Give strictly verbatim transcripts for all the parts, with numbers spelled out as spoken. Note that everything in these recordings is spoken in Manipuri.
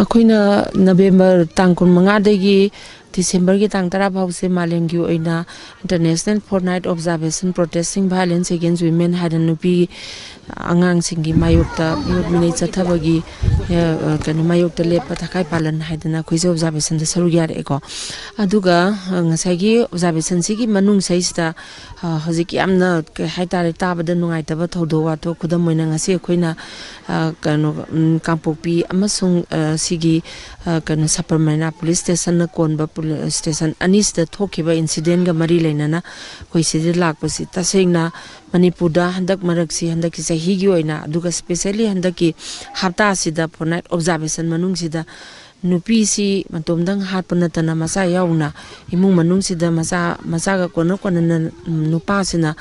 ꯑꯩꯈꯣꯏꯅ ꯅꯕꯦꯝꯕꯔ ꯇꯥꯡ ꯀꯨꯟꯃꯉꯥꯗꯒꯤ ꯗꯤꯁꯦꯝꯕꯔꯒꯤ ꯇꯥꯡ ꯇꯔꯥ ꯐꯥꯎꯁꯦ ꯃꯥꯂꯦꯝꯒꯤ ꯑꯣꯏꯅ International Fortnight Observation Protesting Violence Against Women ꯍꯥꯏꯗꯅ ꯅꯨꯄꯤ ꯑꯉꯥꯡꯁꯤꯡꯒꯤ ꯃꯥꯌꯣꯛꯇ ꯃꯤꯑꯣꯠ ꯃꯤꯅꯩ ꯆꯠꯊꯕꯒꯤ, ꯑ, ꯀꯩꯅꯣ, ꯃꯥꯌꯣꯛꯇ ꯂꯦꯞꯄ ꯊꯈꯥꯏ ꯄꯥꯂꯟ ꯍꯥꯏꯗꯅ ꯑꯩꯈꯣꯏꯁꯦ observationꯗ ꯁꯔꯨꯛ ꯌꯥꯔꯛꯑꯦꯀꯣ꯫ ꯑꯗꯨꯒ, ꯑ, ꯉꯁꯥꯏꯒꯤ observationꯁꯤꯒꯤ ꯃꯅꯨꯡꯁꯤꯗꯩꯁꯤꯗ, ꯑ, ꯍꯧꯖꯤꯛ ꯌꯥꯝꯅ, ꯀꯩ ꯍꯥꯏꯇꯥꯔꯦ, ꯇꯥꯕꯗ ꯅꯨꯡꯉꯥꯏꯇꯕ ꯊꯧꯗꯣꯛ ꯋꯥꯊꯣꯛ, ꯈꯨꯗꯝ ꯑꯣꯏꯅ ꯉꯁꯤ ꯑꯩꯈꯣꯏꯅ, ꯑ, ꯀꯩꯅꯣ, ꯎꯝ, ꯀꯥꯡꯄꯣꯛꯄꯤ ꯑꯃꯁꯨꯡ, ꯑ, ꯁꯤꯒꯤ, ꯑ, ꯀꯩꯅꯣ, ꯁꯕꯔꯃꯩꯅꯥ police stationꯅ ꯀꯣꯟꯕ ꯄꯨꯂꯤ-, station ꯑꯅꯤꯁꯤꯗ ꯊꯣꯛꯈꯤꯕ incidentꯀ ꯃꯔꯤ ꯂꯩꯅꯅ ꯑꯩꯈꯣꯏ ꯁꯤꯗ ꯂꯥꯛꯄꯁꯤ ꯇꯁꯦꯡꯅ ꯃꯅꯤꯄꯨꯔꯗ ꯍꯟꯗꯛ ꯃꯔꯛꯁꯤ, ꯍꯟꯗꯛꯀꯤ ꯆꯍꯤꯒꯤ ꯑꯣꯏꯅ, ꯑꯗꯨꯒ specially ꯍꯟꯗꯛꯀꯤ ꯍꯞꯇꯥꯁꯤꯗ fortnight observation ꯃꯅꯨꯡꯁꯤꯗ ꯅꯨꯄꯤꯁꯤ ꯃꯇꯣꯝꯗꯪ ꯍꯥꯠꯄ ꯅꯠꯇꯅ ꯃꯆꯥ ꯌꯥꯎꯅ ꯏꯃꯨꯡ ꯃꯅꯨꯡꯁꯤꯗ ꯃꯆꯥ, ꯃꯆꯥꯒ ꯀꯣꯟꯅ ꯀꯣꯟꯅꯅ, ꯎꯝ, ꯅꯨꯄꯥꯁꯤꯅ,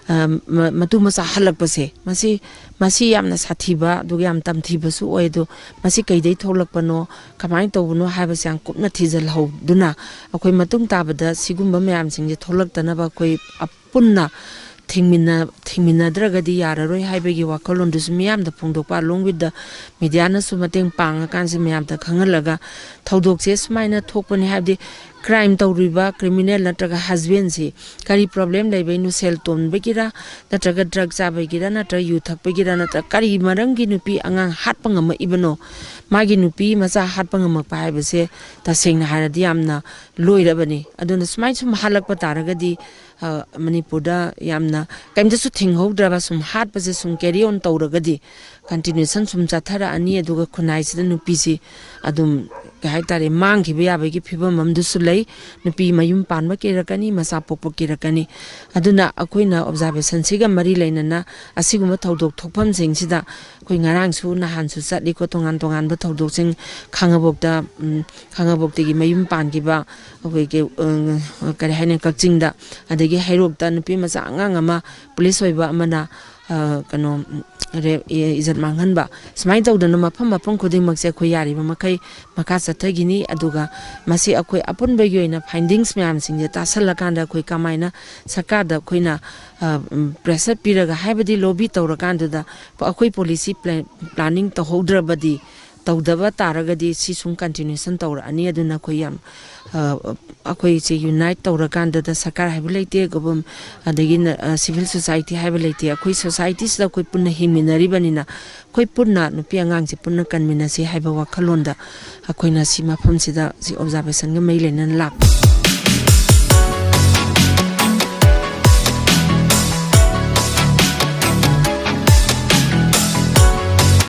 ꯑ, ꯃ-, ꯃꯇꯨ ꯃꯆꯥ ꯍꯜꯂꯛꯄꯁꯦ, ꯃꯁꯤ, ꯃꯁꯤ ꯌꯥꯝꯅ ꯁꯥꯊꯤꯕ ꯑꯗꯨꯒ ꯌꯥꯝ ꯇꯝꯊꯤꯕꯁꯨ ꯑꯣꯏ꯫ ꯑꯗꯣ ꯃꯁꯤ ꯀꯩꯗꯩ ꯊꯣꯛꯂꯛꯄꯅꯣ, ꯀꯃꯥꯏꯅ ꯇꯧꯕꯅꯣ ꯍꯥꯏꯕꯁꯦ ꯌꯥꯝ ꯀꯨꯞꯅ ꯊꯤꯖꯤꯜꯍꯧꯗꯨꯅ, ꯑꯩꯈꯣꯏ ꯃꯇꯨꯡ ꯇꯥꯕꯗ ꯁꯤꯒꯨꯝꯕ ꯃꯌꯥꯝꯁꯤꯡꯁꯦ ꯊꯣꯛꯂꯛꯇꯅꯕ ꯑꯩꯈꯣꯏ ꯄꯨꯟꯅ ꯊꯤꯡꯃꯤꯟꯅ-, ꯊꯤꯡꯃꯤꯟꯅꯗ꯭ꯔꯒꯗꯤ ꯌꯥꯔꯔꯣꯏ ꯍꯥꯏꯕꯒꯤ ꯋꯥꯈꯜꯂꯣꯟꯗꯨꯁꯨ ꯃꯤꯌꯥꯝꯗ ꯐꯣꯡꯗꯣꯛꯄ, along with the mediaꯅꯁꯨ ꯃꯇꯦꯡ ꯄꯥꯡꯉꯀꯥꯟꯁꯤ ꯃꯌꯥꯝꯗ ꯈꯪꯍꯜꯂꯒ ꯊꯧꯗꯣꯛꯁꯦ ꯁꯨꯃꯥꯏꯅ ꯊꯣꯛꯄꯅꯤ ꯍꯥꯏꯕꯗꯤ, crime ꯇꯧꯔꯤꯕ criminal ꯅꯠꯇ꯭ꯔꯒ husbandꯁꯤ ꯀꯔꯤ problem ꯂꯩꯕꯩꯅꯣ? ꯁꯦꯜ ꯇꯣꯟꯕꯒꯤꯔ, ꯅꯠꯇ꯭ꯔꯒ drug ꯆꯥꯕꯒꯤꯔ, ꯅꯠꯇ꯭ꯔꯒ ꯌꯨ ꯊꯛꯄꯒꯤꯔ, ꯅꯠꯇ꯭ꯔꯒ ꯀꯔꯤ ꯃꯔꯝꯒꯤ ꯅꯨꯄꯤ ꯑꯉꯥꯡ ꯍꯥꯠꯄ ꯉꯝꯃꯛꯏꯕꯅꯣ? ꯃꯥꯒꯤ ꯅꯨꯄꯤ ꯃꯆꯥ ꯍꯥꯠꯄ ꯉꯝꯃꯛꯄ ꯍꯥꯏꯕꯁꯦ ꯇꯁꯦꯡꯅ ꯍꯥꯏꯔꯗꯤ ꯌꯥꯝꯅ ꯂꯣꯏꯔꯕꯅꯤ꯫ ꯑꯗꯨꯅ ꯁꯨꯃꯥꯏꯅ ꯁꯨꯝ ꯍꯥꯠꯂꯛꯄ ꯇꯥꯔꯒꯗꯤ, ꯑ, ꯃꯅꯤꯄꯨꯔꯗ ꯌꯥꯝꯅ ꯀꯩꯝꯇꯁꯨ ꯊꯤꯡꯍꯧꯗ꯭ꯔꯕ ꯁꯨꯝ ꯍꯥꯠꯄꯁꯦ ꯁꯨꯝ carry on ꯇꯧꯔꯒꯗꯤ continuation ꯁꯨꯝ ꯆꯠꯊꯔꯛꯑꯅꯤ꯫ ꯑꯗꯨꯒ ꯈꯨꯟꯅꯥꯏꯁꯤꯗ ꯅꯨꯄꯤꯁꯤ ꯑꯗꯨꯝ, ꯀꯩ ꯍꯥꯏꯇꯥꯔꯦ, ꯃꯥꯡꯈꯤꯕ ꯌꯥꯕꯒꯤ ꯐꯤꯕꯝ ꯑꯃꯗꯨꯁꯨ ꯂꯩ꯫ ꯅꯨꯄꯤ ꯃꯌꯨꯝ ꯄꯥꯟꯕ ꯀꯤꯔꯛꯀꯅꯤ, ꯃꯆꯥ ꯄꯣꯛꯄ ꯀꯤꯔꯛꯀꯅꯤ꯫ ꯑꯗꯨꯅ ꯑꯩꯈꯣꯏꯅ observationꯁꯤꯒ ꯃꯔꯤ ꯂꯩꯅꯅ ꯑꯁꯤꯒꯨꯝꯕ ꯊꯧꯗꯣꯛ ꯊꯣꯛꯐꯝꯁꯤꯡꯁꯤꯗ ꯑꯩꯈꯣꯏ ꯉꯔꯥꯡꯁꯨ ꯅꯍꯥꯟꯁꯨ ꯆꯠꯂꯤꯀꯣ, ꯇꯣꯉꯥꯟ ꯇꯣꯉꯥꯟꯕ ꯊꯧꯗꯣꯛꯁꯤꯡ ꯈꯥꯉꯕꯣꯛꯇ, ꯎꯝ, ꯈꯥꯉꯕꯣꯛꯇꯒꯤ ꯃꯌꯨꯝ ꯄꯥꯟꯈꯤꯕ ꯑꯩꯈꯣꯏꯒꯤ, ꯎꯝ, ꯀꯔꯤ ꯍꯥꯏꯅꯤ, ꯀꯛꯆꯤꯡꯗ, ꯑꯗꯒꯤ ꯍꯩꯔꯣꯛꯇ ꯅꯨꯄꯤ ꯃꯆꯥ ꯑꯉꯥꯡ ꯑꯃ ꯄꯨꯂꯤꯁ ꯑꯣꯏꯕ ꯑꯃꯅ, ꯑ, ꯀꯩꯅꯣ, ꯎꯝ, ꯔꯦꯞ, ꯏ-, ꯏꯖꯠ ꯃꯥꯡꯍꯟꯕ, ꯁꯨꯃꯥꯏꯅ ꯇꯧꯗꯅ ꯃꯐꯝ ꯃꯐꯝ ꯈꯨꯗꯤꯡꯃꯛꯁꯦ ꯑꯩꯈꯣꯏ ꯌꯥꯔꯤꯕ ꯃꯈꯩ ꯃꯈꯥ ꯆꯠꯊꯈꯤꯅꯤ꯫ ꯑꯗꯨꯒ ꯃꯁꯤ ꯑꯩꯈꯣꯏ ꯑꯄꯨꯟꯕꯒꯤ ꯑꯣꯏꯅ findings ꯃꯌꯥꯝꯁꯤꯡꯁꯦ ꯇꯥꯁꯜꯂꯀꯥꯟꯗ ꯑꯩꯈꯣꯏ ꯀꯃꯥꯏꯅ ꯁꯔꯀꯥꯔꯗ ꯑꯩꯈꯣꯏꯅ, ꯑ, ꯎꯝ, pressure ꯄꯤꯔꯒ, ꯍꯥꯏꯕꯗꯤ lobby ꯇꯧꯔꯀꯥꯟꯗꯨꯗ ꯑꯩꯈꯣꯏ policy plan-, planning ꯇꯧꯍꯧꯗ꯭ꯔꯕꯗꯤ ꯇꯧꯗꯕ ꯇꯥꯔꯒꯗꯤ ꯁꯤ ꯁꯨꯝ continuation ꯇꯧꯔꯛꯑꯅꯤ꯫ ꯑꯗꯨꯅ ꯑꯩꯈꯣꯏ ꯌꯥꯝ, ꯑ, ꯑꯩꯈꯣꯏꯁꯦ unite ꯇꯧꯔꯀꯥꯟꯗꯗ ꯁꯔꯀꯥꯔ ꯍꯥꯏꯕ ꯂꯩꯇꯦ, ꯒꯣꯕꯔ-, ꯑꯗꯒꯤ ꯅ-, ꯑ, civil society ꯍꯥꯏꯕ ꯂꯩꯇꯦ꯫ ꯑꯩꯈꯣꯏ societyꯁꯤꯗ ꯑꯩꯈꯣꯏ ꯄꯨꯟꯅ ꯍꯤꯡꯃꯤꯟꯅꯔꯤꯕꯅꯤꯅ ꯑꯩꯈꯣꯏ ꯄꯨꯟꯅ ꯅꯨꯄꯤ ꯑꯉꯥꯡꯁꯦ ꯄꯨꯟꯅ ꯀꯟꯃꯤꯟꯅꯁꯤ ꯍꯥꯏꯕ ꯋꯥꯈꯜꯂꯣꯟꯗ ꯑꯩꯈꯣꯏꯅ ꯁꯤ ꯃꯐꯝꯁꯤꯗ ꯁꯤ observationꯒ ꯃꯔꯤ ꯂꯩꯅꯅ ꯂꯥꯛꯄ꯫